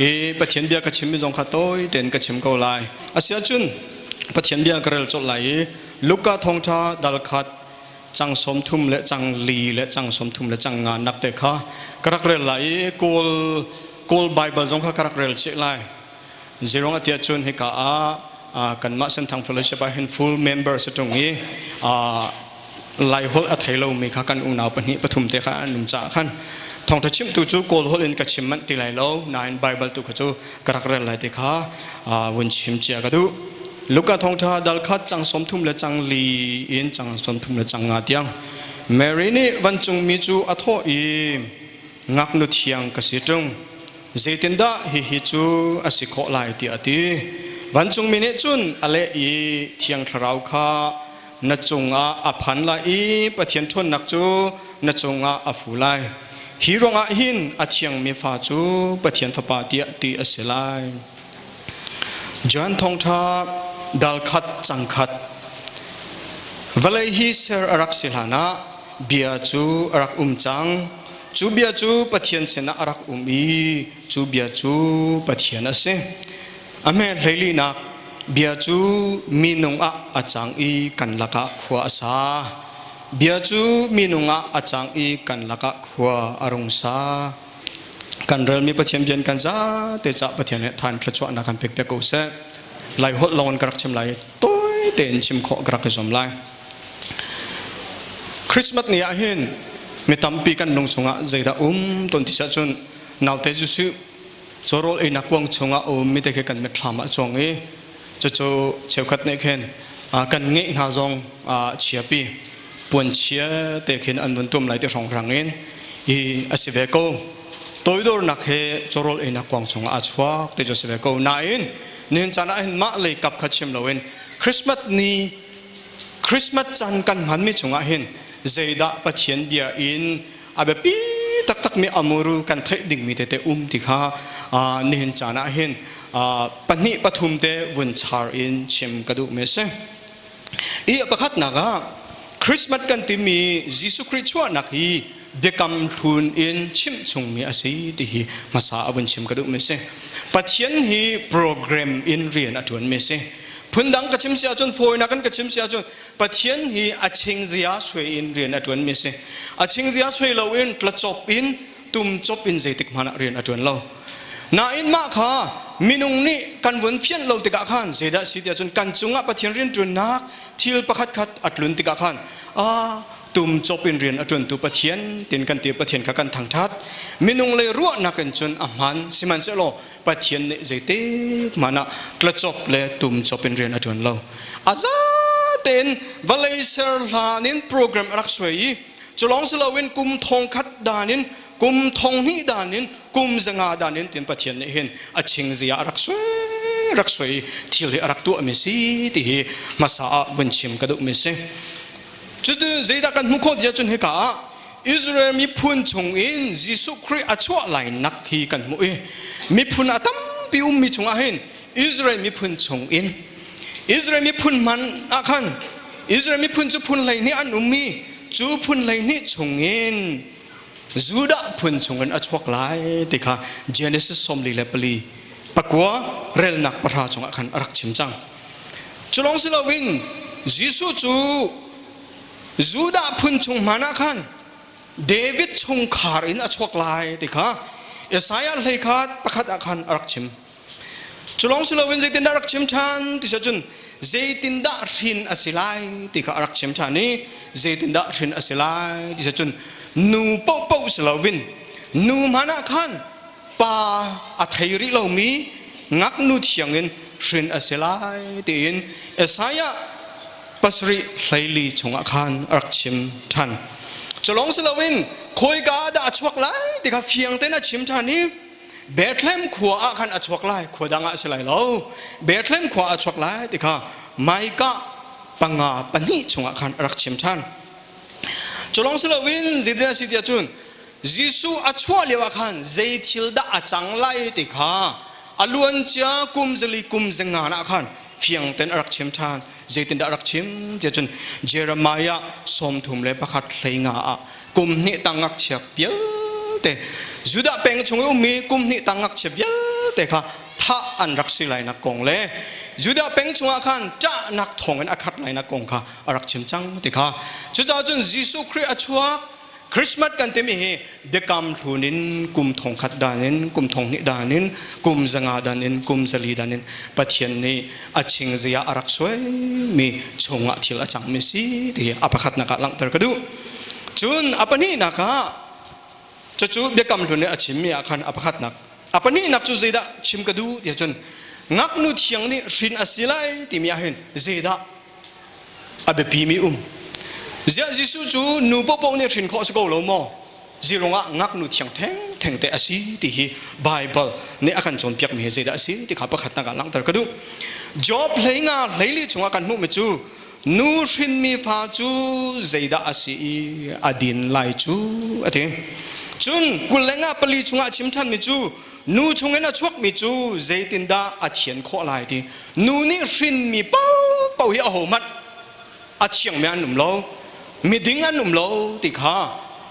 I Pathian bia ka chimmi zong kha tawi tein ka chim ko lai. Asiahcun Pathian bia ka rel colh lai i Luka thawngṭha dal khat cang sawm thum le cang li le cang sawm thum le cang nga nak te kha ka rak rel lai i Kawl Kawl Bible zong kha ka rak rel chih lai. Zirong a tiah cun hika ah kanmah Senthang Fellowship ah hin full member si ṭung i Laiholh a thei lomi kha kan unau pahnih pathum te kha an um caah khan thawngṭha chimtu cu Kawl holh in ka chim manh ti lai lo nain Bible tu kha cu ka rak rel lai ti kha vun chim cia ka duh. Luka thawngṭha dal khat cang sawm thum le cang li in cang sawm thum le cang nga tiang Mary nih vancungmi cu a thawh i ngaknu thiang ka si ṭung zeitindah hihi cu a si khawh lai tiah a ti. Vancungmi nih cun a leh i Thiang Thlarau kha na cungah a phan lai i Pathian ṭhawnnak cu na cungah a fu lai. Hi ruangah hin a thiangmi fa cu Pathian Fapa tiah ti a si lai. John Thawngṭha dal khat cang khat Vawlei hi ser a rak si hlanah bia cu a rak um cang. Cu bia cu Pathian sinah a rak um i cu bia cu Pathian a si. A hme hleilinak bia cu minung ah a cang i kan lakah khua a sa. Bia cu minung ah a cang i kan lakah khua a rung sa. Kan relmi Pathian bian kan zate cah Pathian nih than thluachuahnak kan pek piak ko seh. Lai holh lawng in ka rak chim lai tawi tein chim khawh ka rak i zuam lai. Christmas ni ah hin mi tampi kan lung chungah zeidah um ton ti cun naute Jesuh cawrawl einak kuang chungah a ummi te khi kan mitthlam ah cuang i cucu cheukhat nih khin kan ngeih hna zong chiapi puanchia te khin an vun tum lai ti hrawnghrang in i a si ve ko toidornak he cawrawl einak kuang chungah a chuak ti cu a si ve ko nain nihin caan ah hin mah lei kap kha chim loin Christmas ni Christmas caan kan hmanmi chungah hin zeidah Pathian bia in a biapi taktakmi amuru kan theih dingmi tete um ti kha nihin caan ah hin pahnih pathum te vun char in chim ka duhmi a si. I pakhatnak ah Christmas kan timi Jesuh Khrih chuahnak hi biakam hlun in chimh chungmi a si ti hi hmasa a vun chim ka duhmi a si. Pathian hi program in rian a ṭuanmi a si. Phundang ka chim si ahcun fawinak in ka chim si ahcun Pathian hi a chingzia suai in rian a ṭuanmi a si. A chingzia suai loin tlacop in tumcop in zeitik hmanh ah rian a ṭuan lo. Nain mah kha minung nih kan vun fianh lo tikah khan zeidah si tiah cun kan cungah Pathian rianṭuannak thil pakhat khat a tlun tikah khan ah tumcop in rian a ṭuantu Pathian tin kan ti Pathian kha kan thangṭhat. Minung lei ruahnak in cun a hmaan sihmanhsehlaw Pathian nih zeitik hmanh ah tlacop le tumcop in rian a ṭuan lo. A za tein vawlei ser hlan in program a rak suai i culawng si loin kum thong khat dan in kum thong hnih dan in kum zanga dan in tin Pathian nih hin a chingzia a rak suai rak suai i thil hi a rak tuahmi si ti hi hmasa ah vun chim ka duhmi si. Cutin zeidah kan hmuh khawh tiah cun hika ah Israel miphun chungin Jesuh Khrih a chuah lainak hi kan hmuh i miphun a tampi ummi chungah hin Israel miphun chungin Israel miphun hman ah khan Israel miphun cu phun 12 an ummi cu phun 12 chungin Judah phun chungin a chuak lai ti kha Genesis 44 pakua relnak pahra chungah khan a rak chim cang. Culong si loin Jesuh cu Judah phun chung hmanh ah khan David chungkhar in a chuak lai ti kha Isaiah hlei khat pakhat ah khan a rak chim. Culong si loin zeitindah rak chim ṭhan ti cun zeitindah hrin a si lai ti kha a rak chim ṭhan i zeitindah hrin a si lai ti cun nu paohpaoh si loin nu hmanh ah khan pa a thei rih lomi ngaknu thiang in hrin a si lai tiin Isaiah pasarih hleili chungah khan a rak chim ṭhan. Culong si loin khawika ah dah a chuak lai ti kha fiang tein a chim ṭhan i Bethlehem khua ah khan a chuak lai khua dang ah a si lai lo Bethlehem khua ah a chuak lai ti kha Micah panga pahnih chungah khan a rak chim ṭhan. Culong si loin zeitin a si tiah cun Jesuh a chuah lio ah khan zei thil dah a cang lai ti kha a luancia kum zali kum zanga ah khan fiang ten a rak chim ṭhan. Zeitindah a rak chim tiah cun Jeremiah 31 hleinga ah kum hnih tang ngakchia vialte Judah peng chung i ummi kum hnih tang ngakchia vialte vialte kha thah an rak si lainak kong le Judah peng chungah khan ṭahnak thawngin a khat lainak kong kha a rak chim cang ti kha. Cucaah cun Jesuh Khrih a chuak Christmas kan timi hi biakam hlun in kum thong khat dan in kum thong hnih dan in kum zanga dan in kum zali dan in Pathian nih a chingzia a rak suaimi chungah thil a cangmi si ti hi a pakhatnak ah langhter ka duh. Cun a pahnihnak ah cucu biakam hlun nih a chimmi ah khan a pakhatnak a pahnihnak cu zeidah chim ka duh ti ahcun ngaknu thiang nih hrin a si lai timi ah hin zeidah a biapimi um. Ziah Jesuh cu nu paohpaoh nih hrin khawh si ko lo maw? Zirung ah ngaknu thiang thengtheng te a si ti hi Baibal nih a kan cawnpiakmi hi zeidah a si ti kha pakhatnak ah langhter ka duh. Job hleinga hleili chungah kan hmuhmi cu nu hrinmi fa cu zeidah a si i a din lai cu a ti. Cun 23 pali chungah a chim ṭhanmi cu nu chungin a chuakmi cu zeitindah a thian khawh lai ti nu nih hrinmi paohpaoh hi ahohmanh a thiangmi an um lo miding an um lo ti kha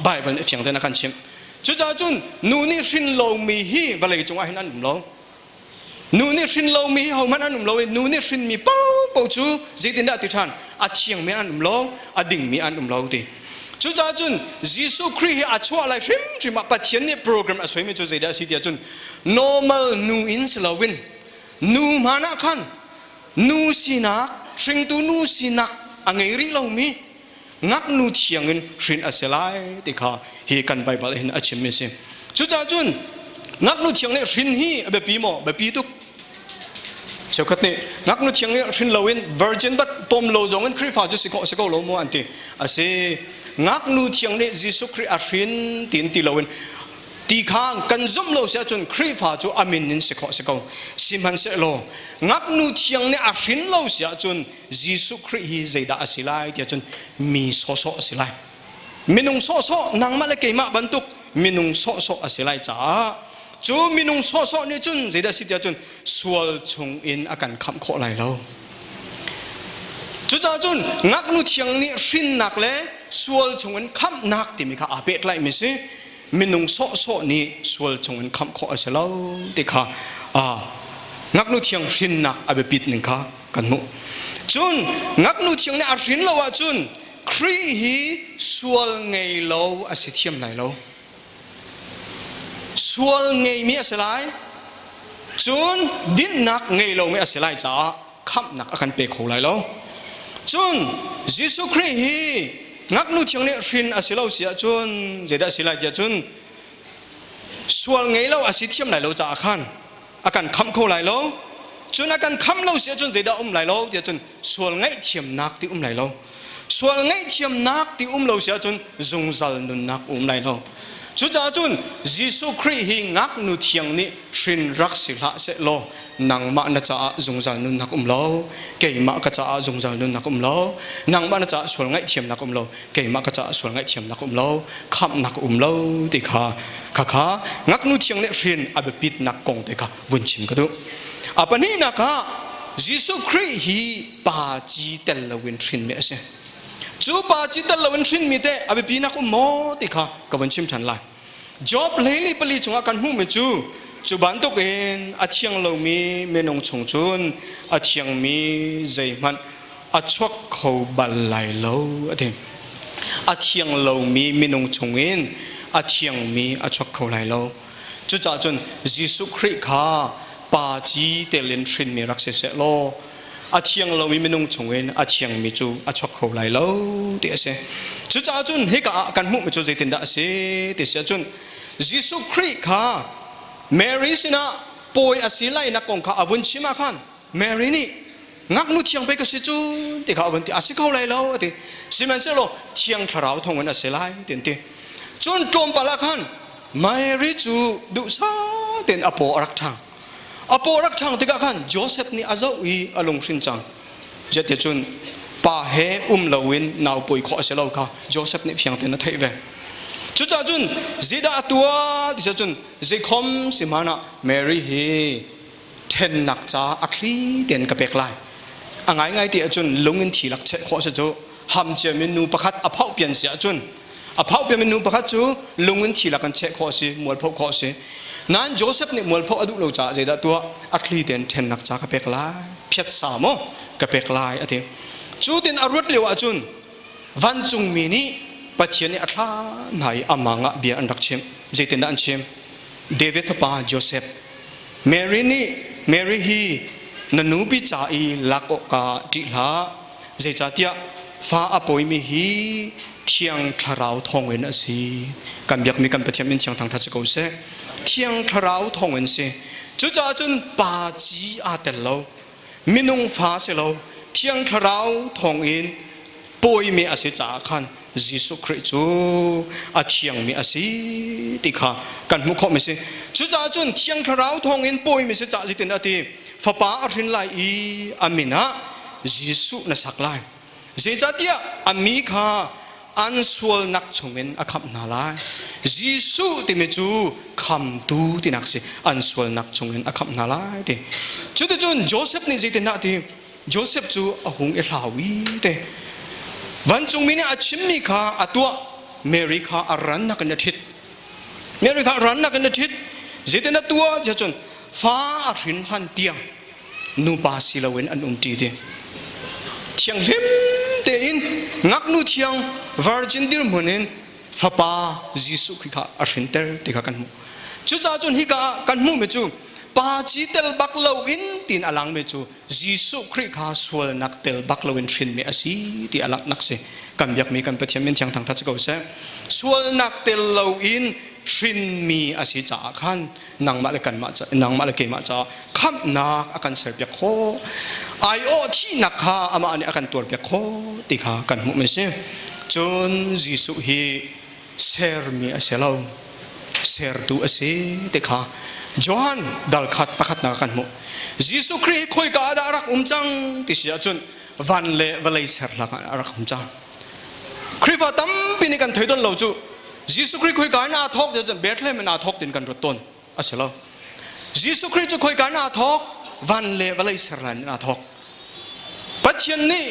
Baibal nih fiang tein a kan chimh cucaah cun nu nih hrin lomi hi vawlei cungah hin an um lo nu nih hrin lomi hi hohmanh an um lo i nu nih hrinmi paohpaoh cu zeitindah ti ṭhan a thiangmi an um lo a dingmi an um lo ti Cucaah cun Jesuh Khrih hi a chuah lai hrimhrim ah Pathian nih program a suaimi cu zeidah a si tiah cun normal nu in si loin nu hmaan ah khan nu sinak hringtu nu sinak a ngei rih lomi ngaknu thiang in hrin a si lai ti kha hi kan Baibal hin a chimmi a si. Cucaah cun ngaknu thiang nih hrin hi a biapi maw? Biapi tuk. Cheukhat nih ngaknu thiang nih hrin loin virgin bat pom lo zong in Khrihfa cu si khawh si ko lo maw an ti. A si. Ngaknu thiang nih Jesuh Khrih a hrin tiin ti loin ti kha kan zumh lo si ahcun Khrihfa cu a min in si khawh si ko. Sihmanhsehlaw ngaknu thiang nih a hrin lo si ahcun Jesuh Khrih hi zeidah a si lai ti ahcun mi sawhsawh a si lai. Minung sawhsawh nangmah le keimah bantuk minung sawhsawh a si lai caah cu minung sawhsawh nih cun zeidah si tiah cun sual chung in a kan khamh khawh lai lo. Cucaah cun ngaknu thiang nih hrinnak le sual chung in khamhnak timi kha aa pehtlaihmi si. Minung sawhsawh nih sual chung in khamh khawh a si lo ti kha ngaknu thiang hrinnak a biapit ning kha kan hmuh. Cun ngaknu thiang nih a hrin lo ahcun Khrih hi sual ngei lo a si thiam lai lo. Sual ngeimi a si lai. Cun dinnak ngei lomi a si lai caah khamhnak a kan pe kho lai lo. Cun Jesuh Khrih hi ngaknu thiang nih hrin a si lo si ahcun zeidah a si lai tiah cun sual ngei lo a si thiam lai lo caah khan a kan khamh kho lai lo cun a kan khamh lo si ahcun zeidah um lai lo tiah cun sual ngaihthiamnak ti um lai lo sual ngaihthiamnak ti um lo si ahcun zungzal nunnak um lai lo cucaah cun Jesuh Khrih hi ngaknu thiang nih hrin rak si hlah seh law nangmah na caah zungzal nunnak um lo keimah ka caah zungzal nunnak um lo nangmah na caah sual ngaihthiamnak um lo keimah ka caah sual ngaihthiamnak um lo khamhnak um lo ti kha khakha ngaknu thiang nih hrin a biapitnak kong te kha vun chim ka duh a pahnihnak ah Jesuh Khrih hi pa ci tel loin hrinmi a si cu pa ci tel loin hrinmi te a biapinak um maw ti kha ka vun chim ṭhan lai Job 24 chungah kan hmuhmi cu cu bantukin a thiang lomi minung chung cun a thiangmi zeihmanh a chuak kho bal lai lo a ti. A thiang lomi minung chungin a thiangmi a chuak kho lai lo. Cucaah cun Jesuh Khrih kha pa ci telin hrinmi rak si seh law a thiang lomi minung chungin a thiangmi cu a chuak kho lai lo ti a si. Cucaah cun hika ah kan hmuhmi cu zeitindah a si ti si ahcun Jesuh Khrih kha Mary sinah pawi a si lainak kong kha a vun chim ah khan Mary nih ngaknu thiang pei ka si cu ti kha a vun ti a si kho lai lo a ti sihmanhsehlaw thiang thlarau thawngin a si lai ti an ti cun tlawmpal ah khan Mary cu duhsah tein a paw a rak ṭhang a paw a rak ṭhang tikah khan Joseph nih a zoh i a lunghrin cang Zeticun pa he um loin nau pawi khawh a si lo kha Joseph nih fiang tein a theih ve cucaah cun zeidah a tuah ti cun zeikhom si hmanh ah Mary hi ṭhennak ca a thli tein ka pek lai a ngaingai ti ahcun lung in thi lak cheh khawh si cu ham ciami nu pakhat a phauh pian si ahcun a phauh pianmi nu pakhat cu lung in thi lak in cheh khawh si mualphoh khawh si. Nain Joseph nih mualpho a duh lo caah zeidah tuah a thli tein ṭhennak ca ka pek lai phiat sa maw ka pek lai a ti. Cu tin a ruat lio ahcun vancungmi nih Pathian nih a thlah hna i amang ah bia an rak chimh. Zeitindah an chim? David fapa Joseph Mary nih Mary hi na nupi ca i lak awkah ṭih hlah zeicahtiah fa a pawimi hi Thiang Thlarau thawngin a si. Kan biakmi kan Pathian min thiang thangṭhat si ko seh. Thiang Thlarau thawngin si. Cucaah cun pa ci aa tel lo. Minung fa si lo. Thiang Thlarau thawngin pawimi a si caah khan Jesuh Khrih cu a thiangmi a si ti kha kan hmuh khawhmi si. Cucaah cun Thiang Thlarau thawngin pawimi si caah zeitin a ti? Fapa a hrin lai i a min ah Jesuh na sak lai. Zeicahtiah a mi kha an sualnak chungin a khamh hna lai. Jesuh timi cu khamtu tinak si. An sualnak chungin a khamh hna lai ti. Cuticun Joseph nih zeitindah ti? Joseph cu a hung i hlau i te. Vancungmi nih a chimmi kha a tuah. Mary kha a rannak in a ṭhit. Mary kha a rannak in a ṭhit. Zeitin a tuah tiah cun fa a hrin hlan tiang nupa si loin an umṭi ti. Thianghlim tein ngaknu thiang virgin dirhmun in fapa Jesuh Khrih kha a hrinter ti kha kan hmuh. Cucaah cun hika ah kan hmuhmi cu pa ci tel bak loin tiin a langmi cu Jesuh Khrih kha sualnak tel bak loin hrinmi a si ti a langhnak si. Kan biakmi kan Pathian min thiang thangṭhat si ko seh. Sualnak tel loin hrinmi a si caah khan nangmah le kanmah ca nangmah le keimah caah khamhnak a kan serpiak khawh. Aiawh thihnak kha amah nih a kan tuarpiak khawh ti kha kan hmuhmi si. Cun Jesuh hi sermi a si lo sertu a si ti kha Johan dal khat pakhatnak kan hmuh. Jesuh Khrih hi khoika ah dah a rak um cang ti si ahcun van le vawlei ser hlak ah a rak um cang. Khrihfa tampi nih kan thei don lo cu Jesuh Khrih khoika in aa thawk ti cun Bethlehem in aa thawk tin kan ruat tawn a si lo. Jesuh Khrih cu khoika in aa thawk van le vawlei ser hlan in aa thawk. Pathian nih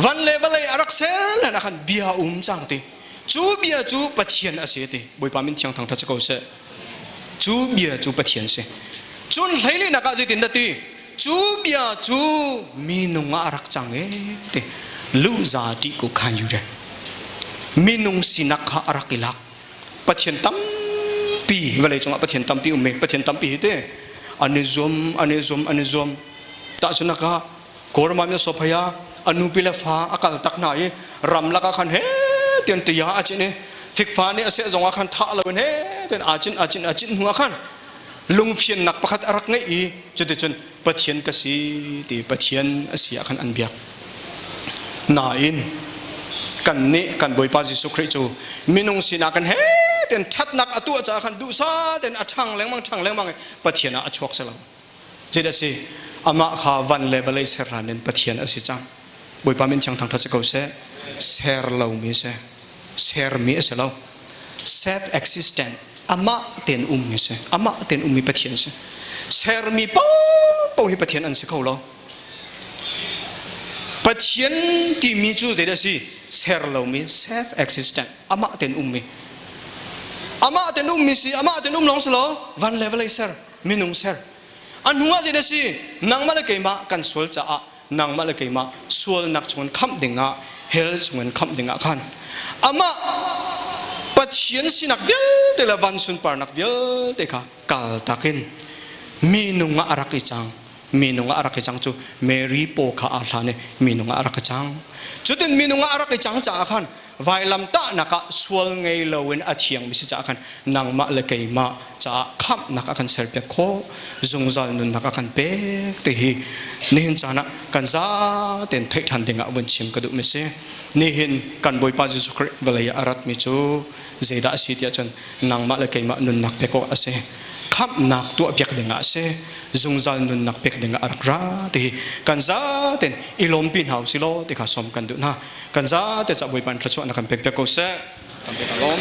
van le vawlei a rak ser hlan ah khan bia um cang ti. Cu bia cu Pathian a si ti. Bawipa min thiang thangṭhat si ko seh. Cu bia cu Pathian si. Cun hleilinak ah zeitin dah ti? Cu bia cu minung ah a rak cang e ti. Luza ṭih ku khan yu re. Minung sinak kha a rak i lak. Pathian tampi vawlei cungah Pathian tampi um mi Pathian tampi hi te an i zuam an i zuam an i zuam tahchunak ah Kawlram ah sophaya a nupi le fa a kal tak hna i ramlak ah khan he tian tia a cin i fikfa nih a seh zong ah khan thah lo in he tian aa cin aa cin aa cin hnu ah khan lungfiannak pakhat a rak ngeih i cuticun Pathian ka si ti Pathian a si ah khan an biak nain kan nih kan Bawipa Jesuh Khrih cu minung sinah kan he tian ṭhatnak a tuah caah khan duhsah tein a ṭhang lengmang ṭhang lengmang i Pathian ah a chuak si lo Zeidah a si? Amah kha van le vawlei ser hlan in Pathian a si cang. Bawipa min thiang thangṭhat si ko seh. Ser lomi si. Sermi a si lo. Self-existent. Amah tein ummi si. Amah tein ummi Pathian si. Sermi paohpaoh hi Pathian an si kho lo. Pathian timi cu zeidah a si? Ser lomi self-existent. Amah tein ummi. Amah tein ummi si. Amah tein um lawng si lo. Van le vawlei ser. Minung ser. A hnu ah zeidah a si? Nangmah le keimah kan sual caah nangmah le keimah sualnak chungin khamh dingah hell chungin khamh dingah khan amah Pathian sinak vialte le van sunparnak vialte kha kal takin minung ah a rak i cang minung ah a rak i cang cu Mary paw kha aa hlan i minung ah a rak i cang cutin minung ah a rak i cang caah khan vailamtahnak ah sual ngei loin a thiangmi si caah khan nangmah le keimah caah khamhnak a kan serpiak khawh zungzal nunnak a kan pek ti hi nihin caan ah kan zaten theih ṭhan dingah vun chim ka duhmi si nihin kan Bawipa Jesuh Khrih vawlei ah a ratmi cu zeidah a si tiah cun nangmah le keimah nunnak pek awk a si khamhnak tuahpiak dingah a si zungzal nunnak pek dingah a rak ra ti hi kan zaten i lawmpi hna u si law ti kha sawm kan duh hna kan zate ca Bawipa in thluachuahnak kan pek piak ko seh. Kan pek alawm.